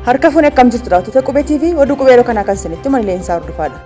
Harka fuune akkam jirtu daawwattoota Qubee TV oduu Qubee yeroo kanaa kan isinitti himu ani Leensaa Hordofaadha.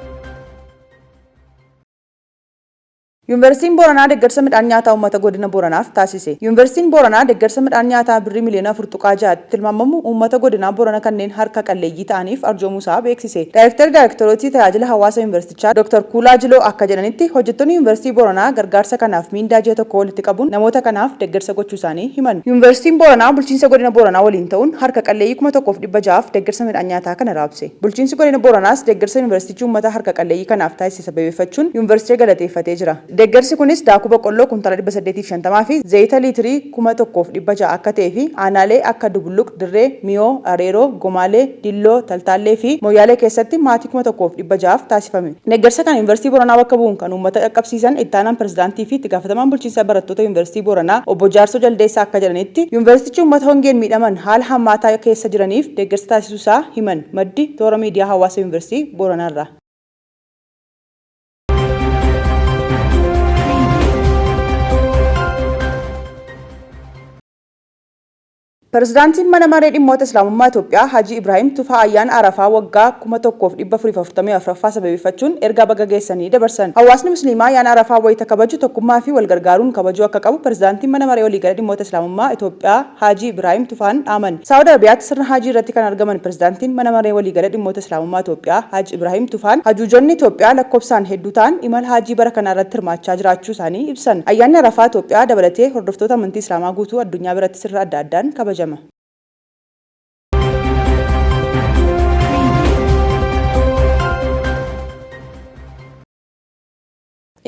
Yuunivarsiitiin Booranaa deeggarsa midhaan nyaataa uummata godina Booranaaf taasise. Yuunivarsiitiin Booranaa deeggarsa midhaan nyaataa birrii miliyoona 4.6 tti tilmaamamu uummata godinaa Boorana kanneen harka qalleeyyii ta'aniif arjoomuu isaa beeksise. Daayrektarri Daayrektorootii Tajaajila Hawaasa Yuunivarsiitichaa Dr. Kuulaa Jiloo akka jedhanitti hojjettoonni Yuunivarsiitii Booranaa gargaarsa kanaaf miindaa ji'a tokkoo walitti qabuun namoota kanaaf deeggarsa gochuu isaanii himan. Yuunivarsiitiin Booranaa bulchiinsa godina Booranaa waliin ta'uun harka qalleeyyii 1,600f deeggarsa midhaan nyaataa kana raabse. Bulchiinsi Godina Booranaas deeggarsa Yuunivarsiitichi uummata harka qalleeyyii kanaaf taasise sababeeffachuun Yuunivarsiiticha galateeffatee jira. Deeggarsi kunis daakuu boqqolloo kuntaala 850 fi zayita liitirii 1,600 akka ta'ee fi aanaalee akka Dubulluq, Dirree, Miyoo, Areeroo, Gomaalee, Dilloo, Taltaallee fi Mooyyaalee keessatti maatii 1,600f taasifame. Deeggarsa kana Yuunivarsiitii Booranaa bakka bu'uun kan uummata qaqqabsiisan Itti Aanaan Pirezidaantii fi Itti Gaafatamaan Bulchiinsa Barattoota Yuunivarsiitii Booranaa Obbo Jaarsoo Jaldeessaa akka jedhanitti, Yuunivarsiitichi uummata hongeen miidhaman haala hammaataa keessa jiraniif deeggarsa taasisuu isaa himan. Maddi, Toora Miidiyaa Hawaasa Yuunivarsiitii Booranaarraa. Pirezidaantiin Mana Maree Dhimmoota Islaamummaa Itoophiyaa Hajii Ibraahim Tufaa Ayyaana Arafaa waggaa 1444ffaa sababeeffachuun ergaa baga geessanii dabarsan. Hawaasni Musliimaa Ayyaana Arafaa wayita kabaju tokkummaa fi walgargaaruun kabajuu akka qabu Pirezidaantiin Mana Maree Waliigala Dhimmoota Islaamummaa Itoophiyaa Haajii Ibraahim Tufaan dhaaman. Saa'ud Arabiyaatti sirna Haajii irratti kan argaman Pirezidaantiin Mana Maree Waliigala Dhimmoota Islaamummaa Itoophiyaa Haaj Ibraahim Tufaan, hajuujonni Itoophiyaa lakkoofsaan hedduu ta'an imala Haajii bara kanaa irratti hirmaachaa jiraachuu isaanii ibsan. Ayyaanni Arafaa Itoophiyaa dabalatee hordoftoota amantii Islaamaa guutuu addunyaa biratti sirna adda addaan kabajama.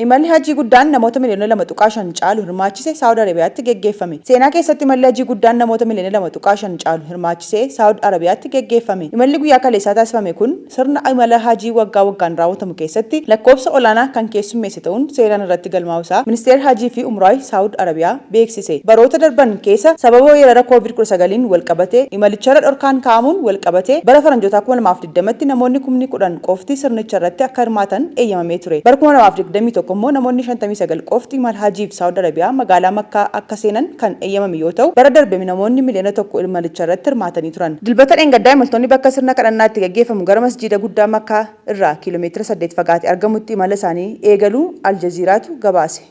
Imalli Hajjii guddaan namoota miliyoona 2.5 caalu hirmaachise Saa'ud Arabiyaatti geggeeffame. Seenaa keessatti imalli Hajjii guddaan namoota miliyoona 2.5 caalu hirmaachisee Saa'ud Arabiyaatti geggeeffame. Imalli guyyaa kaleessaa taasifame kun sirna imala Hajii waggaa waggaan raawwatamu keessatti lakkoofsa olaanaa kan keessummeesse ta'uun seenaan irratti galmaa'uu isaa Ministeerri Hajii fi Umraah Saa'ud Arabiyaa beeksise. Baroota darban keessa sababa weerara Covid 19n walqabatee imalicharra dhorkaan kaa'amuun walqabatee bara Faranjootaa 2020tti namoonni kumni 10 qofti sirnicharratti akka hirmaatan eeyyamamee ture. Bara 2021 immoo namoonni 59 qofti imala Hajiif Saawud Arabiyaa magaalaa Makkaa akka seenan kan eeyyamame yoo ta'u, bara darbe namoonni miliyoona 1 imalicharratti hirmaatanii turan. Dilbata dheengaddaa imaltoonni bakka sirna kadhannaa itti gaggeeffamu gara Masjiida Guddaa Makkaa irraa kiiloomeetira 8 fagaatee argamutti imala isaanii eegaluu Aljaziiraatu gabaase.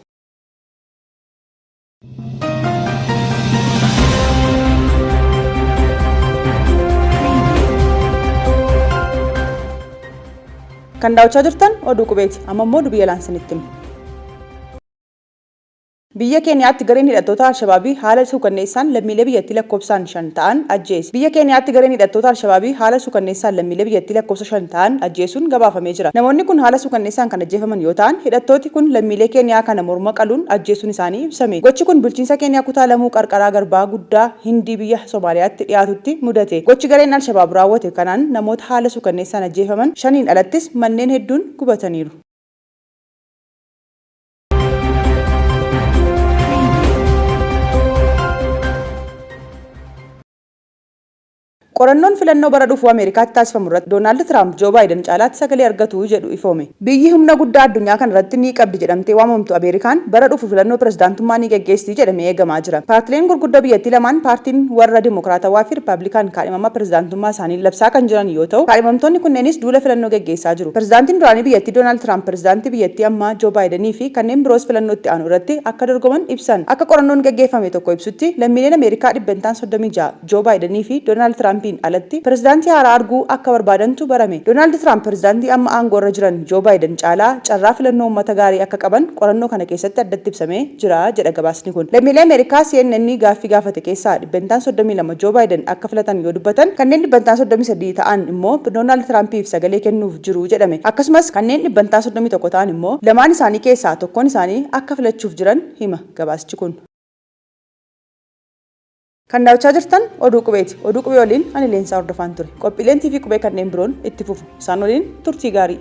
Kan daawwachaa jirtan oduu qubeeti. Amma immoo oduu biyya alaan isinitti hima. Biyya Keeniyaatti gareen hidhattoota Alshabaabii haala suukanneessaan lammiilee biyyattii lakkoofsaan 5 ta'an ajjeese. Biyya Keeniyaatti gareen hidhattoota Alshabaabii haala suukanneessaan lammiilee biyyattii lakkoofsa 5 ta'an ajjeesuun gabaafamee jira. Namoonni kun haala suukanneessaan kan ajjeefaman yoo ta'an, hidhattooti kun lammiilee Keeniyaa kana morma qaluun ajjeesuun isaanii ibsame. Gochi kun bulchiinsa Keeniyaa kutaa Lamuu qarqaraa garbaa guddaa Hindii biyya Somaaliyaatti dhiyaatutti mudate. Gochi gareen Alshabaab raawwate kanaan namoota haala suukanneessaan ajjeefaman shaniin alattis manneen hedduun gubataniiru. Qorannoon filannoo bara dhufu Ameerikaatti taasifamu irratti Doonaald Tiraamp Joo Baayiden caalaatti sagalee argatu jedhu ifoome. Biyyi humna guddaa addunyaa kana irratti ni qabdi jedhamtee waamamtu Ameerikaan bara dhufu filannoo pirezidaantummaa ni geggeessiti jedhamee eegamaa jira. Paartileen gurguddoo biyyattii lamaan paartiin warra Dimokiraatawaa fi Rippaablikaan kaadhimamaa pirezidaantummaa isaanii labsaa kan jiran yoo ta'u, kaadhimamtoonni kunneenis duula filannoo geggeessaa jiru. Pirezidaantiin duraanii biyyattii Doonaald Tiraamp pirezidaantii biyyattii ammaa Joo Baayidenii fi kanneen biroos filannoo itti aanu irratti akka dorgoman ibsan. Akka qorannoon geggeeffame tokko ibsutti lammiileen Ameerikaa dhibbentaan 36 Joo Baayidanii fi Doonaald Tiraampiin alatti pirezidaantii haaraa arguu akka barbaadantu barame. Doonaald Tiraamp pirezidaantii amma aangoorra jiran Joo Baayidan caalaa carraa filannoo uummata gaarii akka qaban qorannoo kana keessatti addatti ibsamee jira jedha gabaasni kun. Lammiilee Ameerikaa CNN gaaffii gaafate keessaa dhibbentaan 32 Joo Baayidan akka filatan yoo dubbatan, kanneen dhibbantaa 33 ta'an immoo Doonaald Tiraampiif sagalee kennuuf jiru jedhame. Akkasumas kanneen dhibbantaa 31 ta'an immoo lamaan isaanii keessaa tokkoon isaanii akka filachuuf jiran hima gabaasichi kun. Kan daawwachaa jirtan Oduu Qubeeti. Oduu Qubee waliin ani Leensaa Hordofaan ture. Qophiileen TV Qubee kanneen biroon itti fufu. Isaan waliin turtii gaarii!